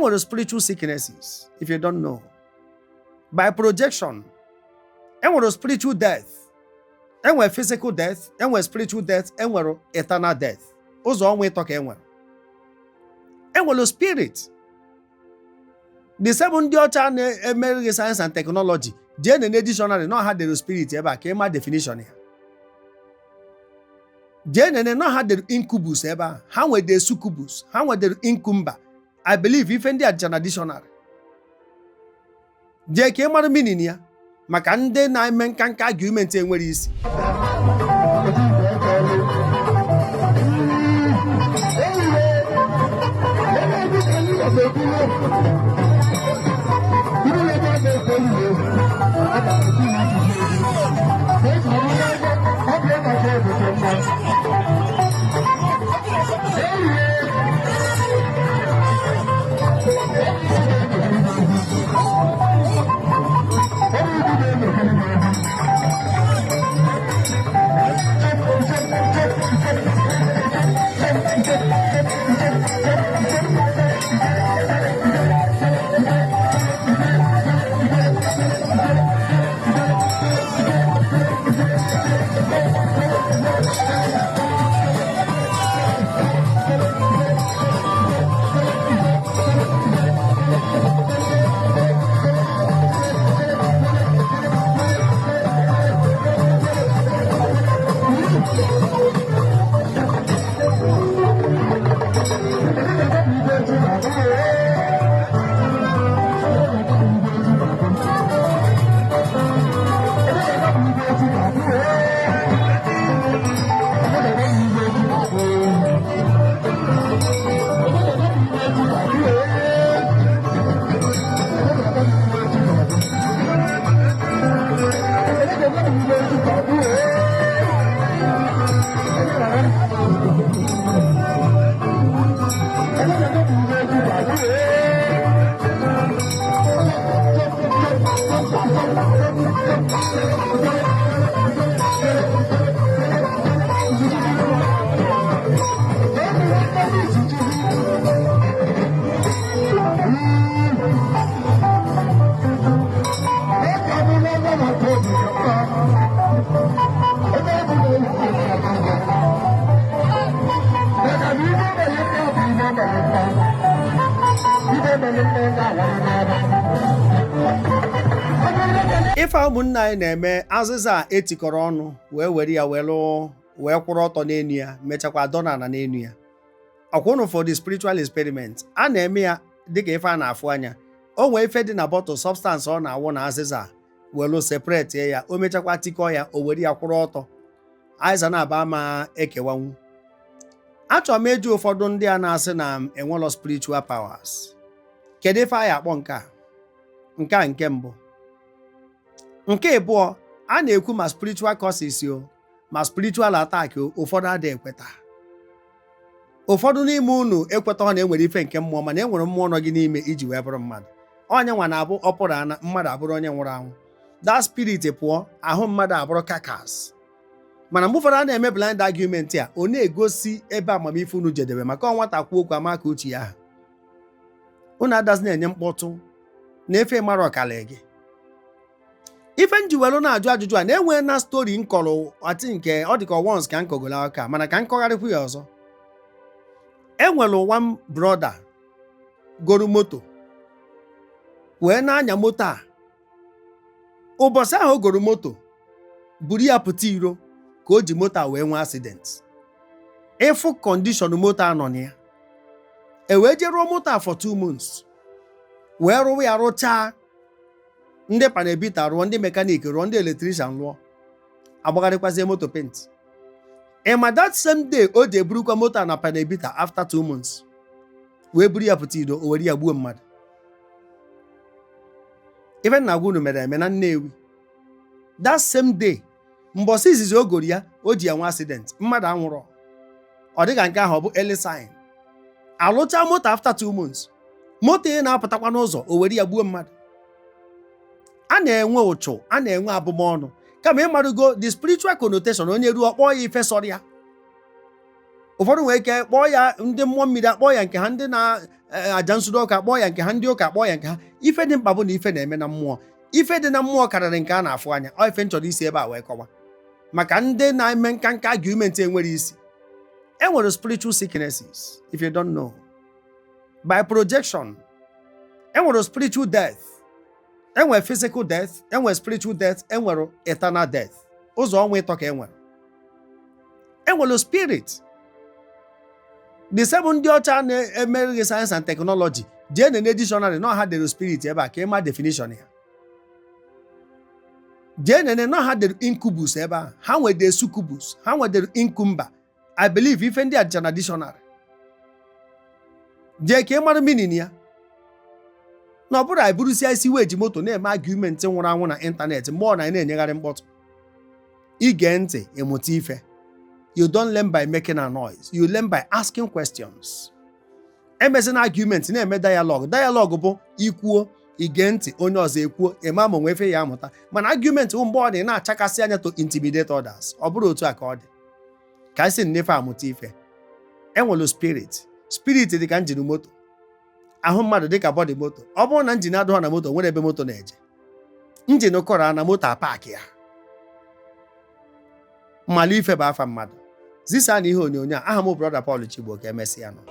Enwere spiritual sicknesses, if you don't know. By projection, enwere spiritual death, enwere physical death, enwere spiritual death, enwere eternal death. Ụzọ ọnwụ ịtọ ka enwere. Enwere spirit. The same ndị ọcha na-emeghị science and technology, jee nene dictionary na ha dere spirit ebe a ka ịma definition ya. Jee nene na ha dere incubus ebe a, ha nwedere succubus, ha nwedere incumba. I believe ife ndị a dịcha na dictionary. Jee ka ị mara meaning ya, maka ndị na-eme nka nka argument enwere isi. Ife a ụmụnne anyị na-eme, azịza a etikọrọ ọnụ wee were ya wee lụọ wee kwụrụ ọtọ n'enu ya, mechakwa dọna ala n'enu ya. Ọkwa ụnụ for the spiritual experiment a na-eme ya dịka ife a na-afụ anya. O nwee ife dị na bottle, substance ọ na-awụ na azịza a welu separate ya, o mechakwa tikọ ya, o were ya kwụrụ ọtọ. Azịza na-aba ama ekewanwu. Achọrọ m ịjụ ụfọdụ ndị a na-asị na enwelọ spiritual powers, kedu ife anyị akpọ nke a? Nke a nke mbụ. Nke ịbụọ, a na-ekwu ma spiritual curses o, ma spiritual attack o, ụfọdụ adịghị ekweta. Ụfọdụ n'ime unu ekwetaghị na enwere ife nke mmụọ, mana enwere mmụọ nọ gị n'ime iji wee bụrụ mmadụ. Onye nwa na-abụ ọ pụrụ ana mmadụ abụrụ onye nwụrụ anwụ, that spirit pụọ, ahụ mmadụ abụrụ carcass. Mana mgbe ụfọdụ a na-eme blind argument a, ọ na-egosi ebe amamife unu jedebe, maka ọ nwata kwuo okwu ama ka uche ya ha. Unu adazi na-enye mkpọtụ na efe mara ọkala gị. Ife m ji welu na-ajụ ajụjụ a na-enwe na story nkọrọ atị nke ọ dịka once ka m kọgolo aka, mana ka m kọgharịkwu ya ọzọ. Enwere one brother goro moto wee na-anya moto a. Ụbọchị ahụ o goro moto buru ya pụta iro ka o ji moto a wee nwee accident. Ịfụ condition moto a nọ na ya, e wee jee rụọ moto a for 2 months, wee rụwa ya, rụchaa, ndị panel beater rụọ, ndị mechanic rụọ, ndị electrician rụọ, agbagharịkwazie moto paint. Ị ma that same day o ji eburukwa moto a na panel beater after 2 months wee buru ya pụta iro, o were ya gbuo mmadụ. Ife nna gwa unu mere eme na Nnewi. That same day, mbọsị izizi o goro ya, o ji ya nwe accident, mmadụ anwụrọ. Ọ dịka nke ahụ ọ bụ early sign. Alụcha moto after 2 months, moto ị na-apụtakwa n'ụzọ, o were ya gbuo mmadụ. A na-enwe ụchụ, a na-enwe abụmọnụ, kama ịmarụgo the spiritual connotation. Onye ruo ọkpọ ya ife sọrọ ya. Ụfọdụ nwere ike kpọọ ya ndị mmụọ mmiri, akpọọ ya nke ha, ndị na-aja nsure ọkụ akpọọ ya nke ha, ndị ụka akpọọ ya nke ha. Ife dị mkpa bụ na ife na-eme na mmụọ. Ife dị na mmụọ karịrị nke a na-afụ anya. Ọ ife m chọrọ isi ebe a wee kọwa maka ndị na-eme nka nka argument enwere isi. E nwere spiritual sicknesses, if you don't know, by projection. E nwere spiritual death, enwere physical death, enwere spiritual death, enwere eternal death. Ụzọ ọnwụ ịtọ ka enwere. Enwere spirit. The same ndị ọcha na-emeghị science and technology, jee nene dictionary na ha dere spirit ebe a ka ịma definition ya. Jee nene na ha dere incubus ebe a, ha nwedere succubus, ha nwedere incumba. I believe ife ndị a dịcha na dictionary. Jee ka ị mara meaning ya. Na ọ bụrụ anyị burusia isi wee ji moto na-eme argument nwụrụ anwụ na ịntanetị, mgbe ọ na na-enyegharị mkpọtụ. Ige ntị, ịmụta ife. You don't learn by making a noise, you learn by asking questions. Emezina argument, na-eme dialogue. Dialogue bụ ikwuo, ige ntị, onye ọzọ ekwuo, ịma ma onwe ife ya amụta. Mana argument bụ mgbe ọ dị na-achakasị anya to intimidate others. Ọ bụrụ otu a ka ọ dị, ka anyị si nnefe amụta ife. Enwere spirit. Spirit dị ka engine moto, ahụ mmadụ dị ka body moto. Ọ bụrụ na engine adịghọ na moto, nwere ebe moto na-eje. Engine kọrọ na moto, apark ya. Mmali ife bụ afa mmadụ. Zisa na ihe onyonyo a. Aha m, Brother Paul Chigbo. Ka emesịa nọ.